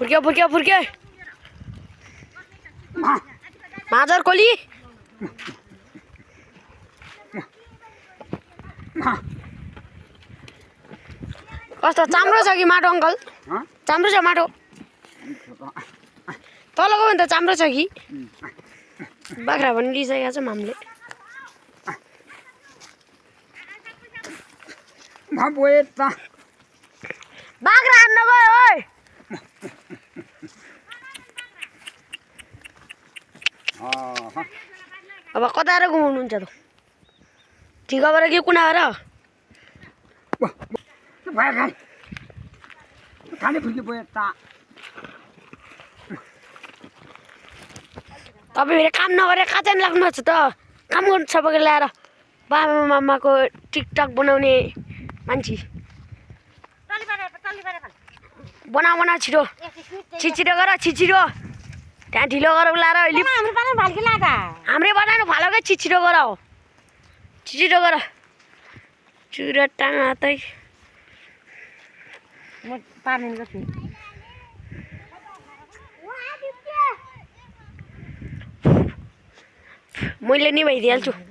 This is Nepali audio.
फुर्क्यो माजर कोली कस्तो चाम्रो छ कि माटो अङ्कल चाम्रो छ माटो तलको पनि त चाम्रो छ कि बाख्रा पनि लिइसकेको छ मामले बाख्रा हान्न गयो ओइ अब कता र घुमाउनुहुन्छ त ठिकाबाट कि कुनाबाट तपाईँ फेरि काम नगरे कहाँ चाहिँ लाग्नुहुन्छ त काम गर्नु सबैले ल्याएर बाबा मामाको टिकटक बनाउने मान्छे बना छिटो छिटो गर छिटो त्यहाँ ढिलो गर लाएर अहिले हाम्रै बनाउनु फालो क्या छिटो गर हो छिटो गर चुरा टाँगा हातै मैले निभाइदिइहाल्छु